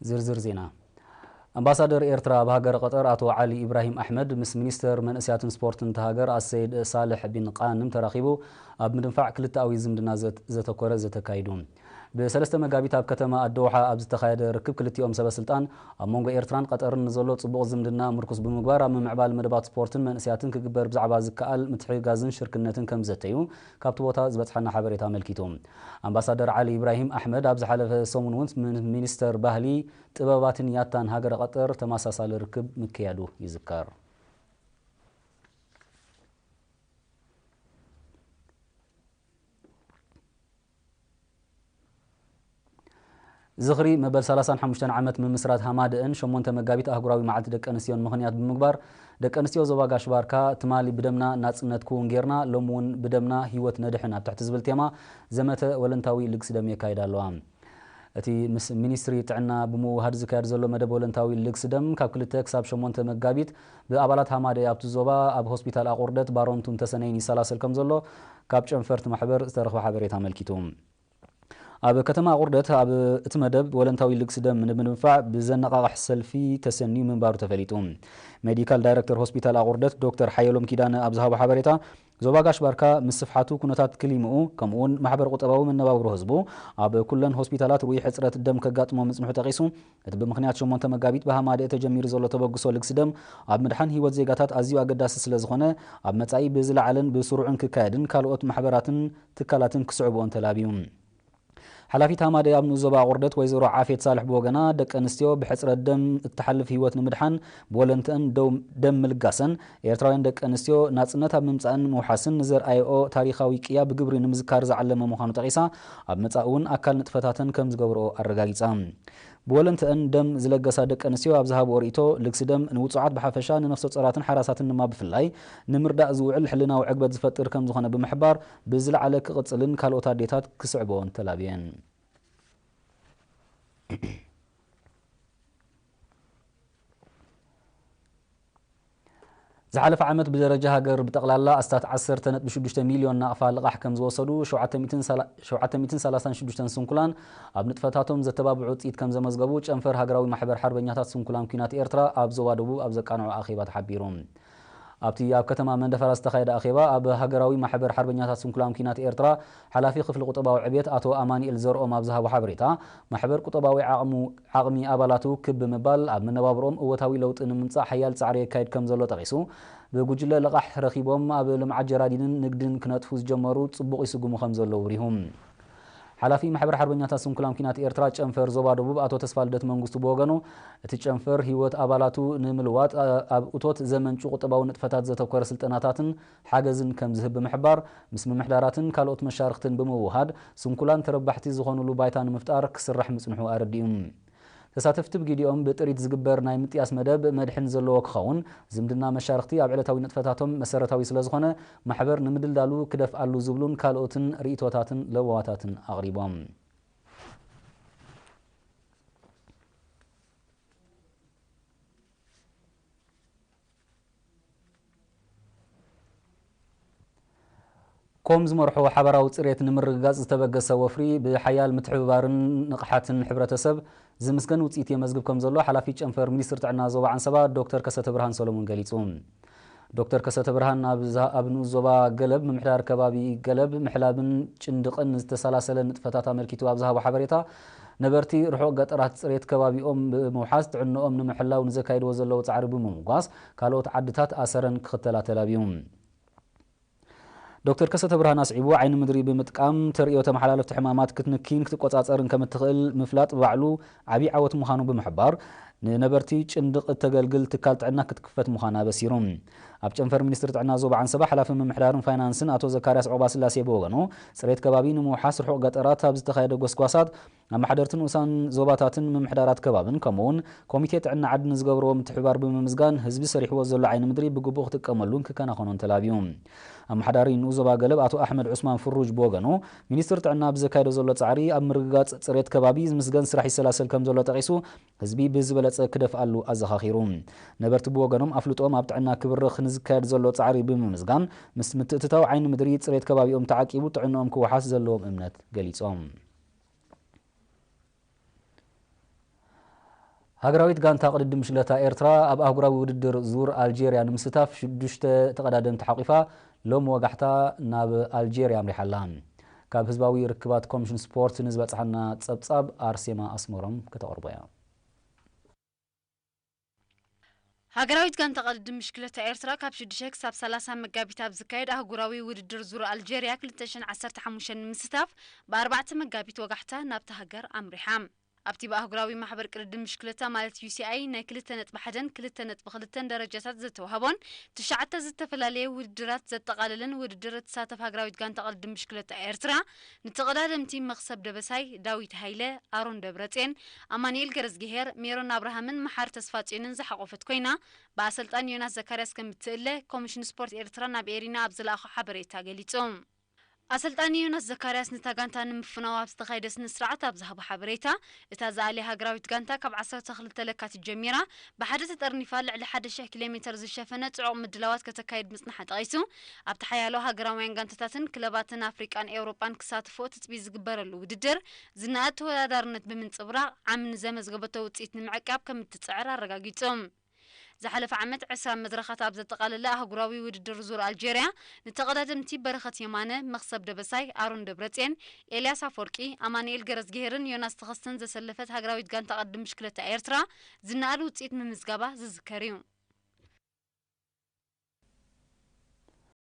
ዝርዝር ዜና። ኣምባሳደር ኤርትራ ኣብ ሃገረ ቀጠር ኣቶ ዓሊ ኢብራሂም ኣሕመድ ምስ ሚኒስተር መንእስያትን ስፖርትን እታ ሃገር ኣሰይድ ሳልሕ ቢን ቃንም ተራኺቡ ኣብ ምድንፋዕ ክልተኣዊ ዝምድና ዘት-፣ ዘተኮረ ዘተካይዱ። ብሰለስተ መጋቢት ኣብ ከተማ ኣደውሓ ኣብ ዝተኻየደ ርክብ ክልቲኦም ሰበ ስልጣን ኣብ መንጎ ኤርትራን ቀጠርን ንዘሎ ጽቡቕ ዝምድና ምርኩስ ብምግባር ኣብ ምምዕባል መደባት ስፖርትን መንእስያትን ክግበር ብዛዕባ ዝከኣል ምትሕግጋዝን ሽርክነትን ከም ዘተዩ ካብቲ ቦታ ዝበጽሓና ሓበሬታ ኣመልኪቱ። ኣምባሳደር ዓሊ ኢብራሂም ኣሕመድ ኣብ ዝሓለፈ ሰሙን እውን ምን-፣ ሚኒስተር ባህሊ፣ ጥበባትን ያታን ሃገረ ቀጠር ተመሳሳሊ ርክብ ምክያዱ ይዝከር። ዝኽሪ መበል ሰላሳን ሓሙሽተን ዓመት ምምስራት ሃማደአን ሸሞንተ መጋቢት ኣህጉራዊ መዓልቲ ደቂ ኣንስትዮን ምኽንያት ብምግባር፣ ደቂ ኣንስትዮ ዞባ ጋሽ ባርካ ትማሊ ብደምና ናጽነት ክውን ጌርና፣ ሎሚ እውን ብደምና ህይወት ነድሕን ኣብ ትሕቲ ዝብል ቴማ ዘመተ ወለንታዊ ልግሲ ደም የካይዳ ኣለዋ። እቲ ምስ ሚኒስትሪ ጥዕና ብምውሃድ ዝካየድ ዘሎ መደብ ወለንታዊ ልግሲ ደም ካብ ክልተ ክሳብ ሸሞንተ መጋቢት ብኣባላት ሃማደኤ ኣብቲ ዞባ ኣብ ሆስፒታል ኣቑርደት ባሮንቱን ተሰነይን ይሰላሰል ከም ዘሎ ካብ ጨንፈርቲ ማሕበር ዝተረኽበ ሓበሬታ ኣመልኪቱ። ኣብ ከተማ ኣቑርደት ኣብ እቲ መደብ ወለንታዊ ልግሲ ደም ንምድንፋዕ ብዘነቓቕሕ ሰልፊ ተሰንዩ ምንባሩ ተፈሊጡ። ሜዲካል ዳይረክተር ሆስፒታል ኣቑርደት ዶክተር ሓየሎም ኪዳነ ኣብ ዝሃቦ ሓበሬታ፣ ዞባ ጋሽ ባርካ ምስፍሓቱ ኩነታት ክሊምኡ ከምኡውን ማሕበር ቁጠባዊ መነባብሮ ህዝቡ ኣብ ኩለን ሆስፒታላት ርኡይ ሕጽረት ደም ከጋጥሞ ምጽንሑ ጠቒሱ፣ እቲ ብምኽንያት ሸሞንተ መጋቢት ብሃማደኤ ተጀሚሩ ዘሎ ተበግሶ ልግሲ ደም ኣብ ምድሓን ህይወት ዜጋታት ኣዝዩ ኣገዳሲ ስለ ዝኾነ፣ ኣብ መጻኢ ብዝለዓለን ብስሩዕን ክካየድን ካልኦት ማሕበራትን ትካላትን ክስዕብኦን ተላብዩ። ሓላፊት ሃማደኤ ኣብ ንኡስ ዞባ ኣቑርደት ወይዘሮ ዓፌት ሳልሕ ብወገና፣ ደቂ ኣንስትዮ ብሕጽረት ደም እትሓልፍ ህይወት ንምድሓን ብወለንትአን ደው-፣ ደም ምልጋሰን፣ ኤርትራውያን ደቂ ኣንስትዮ ናጽነት ኣብ ምምጻእን ምውሓስን ንዘርኣየኦ ታሪኻዊ ቅያ ብግብሪ ንምዝካር ዝዓለመ ምዃኑ ጠቒሳ፣ ኣብ መጻኢ እውን ኣካል ንጥፈታተን ከም ዝገብርኦ ኣረጋጊጻ። ብወለንትአን ደም ዝለገሳ ደቂ ኣንስትዮ ኣብ ዝሃብኦ ርእይቶ፣ ልግሲ ደም ንውጹዓት ብሓፈሻ፣ ንነፍሰ ጾራትን ሓራሳትን ድማ ብፍላይ ንምርዳእ ዝውዕል ሕልናዊ ዕግበት ዝፈጥር ከም ዝኾነ ብምሕባር፣ ብዝለዓለ ክቕጽልን ካልኦት ኣዴታት ክስዕብኦን ተላብየን። ዝሓለፈ ዓመት ብደረጃ ሃገር ብጠቕላላ ኣስታት ዓሰርተ ነጥቢ ሽዱሽተ ሚልዮን ናቕፋ ልቓሕ ከም ዝወሰዱ፣ ሸውዓተ ሚእትን ሰላ-፣ ሸውዓተ ሚእትን ሰላሳን ሽዱሽተን ስንኩላን ኣብ ንጥፈታቶም ዘተባብዑ ውፅኢት ከም ዘመዝገቡ ጨንፈር ሃገራዊ ማሕበር ሓርበኛታት ስንኩላን ኲናት ኤርትራ ኣብ ዞባ ደቡብ ኣብ ዘቃንዖ ኣኼባ ተሓቢሩ። ኣብቲ ኣብ ከተማ መንደፈራ ዝተኻየደ ኣኼባ፣ ኣብ ሃገራዊ ማሕበር ሓርበኛታት ስንኩላን ኲናት ኤርትራ ሓላፊ ክፍሊ ቁጠባዊ ዕብየት ኣቶ ኣማኑኤል ዘርኦም ኣብ ዝሃቦ ሓበሬታ፣ ማሕበር ቁጠባዊ ዓቕሙ ዓቕሚ ኣባላቱ ክብ ብምባል ኣብ መነባብሮኦም እወታዊ ለውጢ ንምምጻእ ሓያል ጻዕሪ የካይድ ከም ዘሎ ጠቒሱ፣ ብጉጅለ ልቓሕ ረኺቦም ኣብ ልምዓት ጀራዲንን ንግድን ክነጥፉ ዝጀመሩ ጽቡቕ ይስጉሙ ከም ዘለዉ ኣብሪሁ። ሓላፊ ማሕበር ሓርበኛታት ስንኩላን ኲናት ኤርትራ ጨንፈር ዞባ ደቡብ ኣቶ ተስፋልደት መንግስቱ ብወገኑ፣ እቲ ጨንፈር ህይወት ኣባላቱ ንምልዋጥ ኣብ እቶት ዘመንጩ ቁጠባዊ ንጥፈታት ዘተኮረ ስልጠናታትን ሓገዝን ከም ዝህብ ብምሕባር፣ ምስ ምምሕዳራትን ካልኦት መሻርኽትን ብምውሃድ ስንኩላን ተረባሕቲ ዝኾኑሉ ባይታ ንምፍጣር ክስራሕ ምጽንሑ ኣረዲኡ። ተሳተፍቲ ብግዲኦም ብጥሪት ዝግበር ናይ ምጥያስ መደብ መድሕን ዘለዎ ክኸውን፣ ዝምድና መሻርኽቲ ኣብ ዕለታዊ ንጥፈታቶም መሰረታዊ ስለ ዝኾነ፣ ማሕበር ንምድልዳሉ ክደፍኣሉ ዝብሉን ካልኦትን ርእይቶታትን ለበዋታትን ኣቕሪቦም። ኮም ዝመርሖ ሓባራዊ ጽሬት ንምርግጋጽ ዝተበገሰ ወፍሪ ብሓያል ምትሕብባርን ንቕሓትን ሕብረተሰብ ዝምስገን ውጽኢት የመዝግብ ከም ዘሎ ሓላፊ ጨንፈር ሚኒስትሪ ጥዕና ዞባ ዓንሰባ ዶክተር ከሰተ ብርሃን ሰሎሞን ገሊጹ። ዶክተር ከሰተ ብርሃን ኣብ ዝሃ-፣ ኣብ ንኡስ ዞባ ገለብ ምምሕዳር ከባቢ ገለብ ምሕላብን ጭንድቕን ዝተሰላሰለ ንጥፈታት ኣመልኪቱ ኣብ ዝሃቦ ሓበሬታ፣ ነበርቲ ርሑቕ ገጠራት ጽሬት ከባቢኦም ብምውሓስ ጥዕንኦም ንምሕላው ንዘካይድዎ ዘለዉ ጻዕሪ ብምምጓስ፣ ካልኦት ዓድታት ኣሰረን ክኽተላ ተላብዩ። ዶክተር ከሰተ ብርሃን ኣስዒቡ፣ ዓይኒ ምድሪ ብምጥቃም ተርእዮ ተመሓላለፍቲ ሕማማት ክትንክይን ክትቆጻጸርን ከም እትኽእል ምፍላጥ ባዕሉ ዓብዪ ዓወት ምዃኑ ብምሕባር፣ ንነበርቲ ጭንድቕ እተገልግል ትካል ጥዕና ክትክፈት ምዃና ኣበሲሩ። ኣብ ጨንፈር ሚኒስትሪ ጥዕና ዞባ ዓንሰባ ሓላፊ ምምሕዳርን ፋይናንስን ኣቶ ዘካርያስ ዑቕባስላሴ ብወገኑ፣ ጽሬት ከባቢ ንምውሓስ ርሑቕ ገጠራት ኣብ ዝተኻየደ ጎስጓሳት፣ ኣመሓደርቲ ንኡሳን ዞባታትን ምምሕዳራት ከባብን ከምኡውን ኮሚቴ ጥዕና ዓዲ ንዝገብርዎ ምትሕብባር ብምምስጋን፣ ህዝቢ ሰሪሕዎ ዘሎ ዓይኒ ምድሪ ብግቡእ ክጥቀመሉን ክከናኸኖን ተላብዩ። ኣመሓዳሪ ንኡስ ዞባ ገለብ ኣቶ ኣሕመድ ዑስማን ፍሩጅ ብወገኑ፣ ሚኒስትሪ ጥዕና ብዘካየዶ ዘሎ ጻዕሪ ኣብ ምርግጋጽ ጽሬት ከባቢ ዝምስገን ስራሕ ይሰላሰል ከም ዘሎ ጠቒሱ፣ ህዝቢ ብዝበለጸ ክደፍኣሉ ኣዘኻኺሩ። ነበርቲ ብወገኖም ኣፍልጦም ኣብ ጥዕና ክብርኽ ንዝካየድ ዘሎ ጻዕሪ ብምምስጋን፣ ምስ ምትእትታው ዓይኒ ምድሪ ጽሬት ከባቢኦም ተዓቂቡ ጥዕንኦም ክወሓስ ዘለዎም እምነት ገሊጾም። ሃገራዊት ጋንታ ቅድድም ብሽክለታ ኤርትራ ኣብ ኣህጉራዊ ውድድር ዙር ኣልጄርያ ንምስታፍ ሽዱሽተ ተቐዳደምቲ ሓቒፋ ሎም ወጋሕታ ናብ ኣልጄርያ ኣምሪሓ ኣላ። ካብ ህዝባዊ ርክባት ኮሚሽን ስፖርት ንዝበጽሓና ጸብጻብ ኣርሴማ ኣስመሮም ከተቕርቦ እያ። ሃገራዊት ጋንታ ቅድድም ብሽክለታ ኤርትራ ካብ ሽዱሽተ ክሳብ ሰላሳ መጋቢት ኣብ ዝካየድ ኣህጉራዊ ውድድር ዙር ኣልጄርያ ክልተ ሽሕን ዓሰርተ ሓሙሽተን ንምስታፍ ብኣርባዕተ መጋቢት ወጋሕታ ናብታ ሃገር ኣምሪሓ። ኣብቲ ብኣህጉራዊ ማሕበር ቅድድም ብሽክለታ ማለት ዩ ሲ ኣይ ናይ ክልተ ነጥቢ ሓደን ክልተ ነጥቢ ክልተን ደረጃታት ዝተዋህቦን ትሽዓተ ዝተፈላለየ ውድድራት ዘጠቓለለን ውድድር እትሳተፍ ሃገራዊት ጋንታ ቅድድም ብሽክለታ ኤርትራ፣ ንተቐዳደምቲ መኽሰብ ደበሳይ፣ ዳዊት ሃይለ፣ ኣሮን ደብረጽዮን፣ ኣማኑኤል ገረዝግሄር፣ ሜሮን ኣብርሃምን መሓሪ ተስፋጽዮንን ዝሓቖፈት ኮይና፣ ብኣሰልጣኒ ዮናስ ዘካርያስ ከም እትእለ ኮሚሽን ስፖርት ኤርትራ ናብ ኤሪና ኣብ ዝለኣኾ ሓበሬታ ገሊጹ። ኣሰልጣኒ ዮናስ ዘካርያስ ነታ ጋንታ ንምፍናው ኣብ ዝተኻየደ ስነ ስርዓት ኣብ ዝሃቦ ሓበሬታ፣ እታ ዝኣለየ ሃገራዊት ጋንታ ካብ ዓሰርተ ክልተ ለካቲት ጀሚራ ብሓደ ተጠርኒፋ ልዕሊ ሓደ ሽሕ ኪሎ ሜተር ዝሸፈነ ጽዑቕ ምድላዋት ከተካይድ ምጽንሓ ጠቒሱ፣ ኣብቲ ሓያሎ ሃገራውያን ጋንታታትን ክለባትን ኣፍሪቃን ኤውሮጳን ክሳትፎ ትጽቢት ዝግበረሉ ውድድር ዝነኣድ ተወዳዳርነት ብምንጽብራቕ ዓሚ ንዘመዝገበቶ ውጽኢት ንምዕቃብ ከም እትጽዕር ኣረጋጊጹ። ዝሓለፈ ዓመት ዕስራ መድረኻት ኣብ ዘጠቓለለ ኣህጉራዊ ውድድር ዙር ኣልጄርያ፣ ንተቐዳደምቲ በረኸት የማነ፣ መኽሰብ ደበሳይ፣ ኣሮን ደብረጽዮን፣ ኤልያስ ኣፈወርቂ፣ ኣማኑኤል ገረዝግሄርን ዮናስ ተኸስተን ዘሰለፈት ሃገራዊት ጋንታ ቅድድም ብሽክለታ ኤርትራ ዝነኣድ ውጽኢት ምምዝጋባ ዝዝከር እዩ።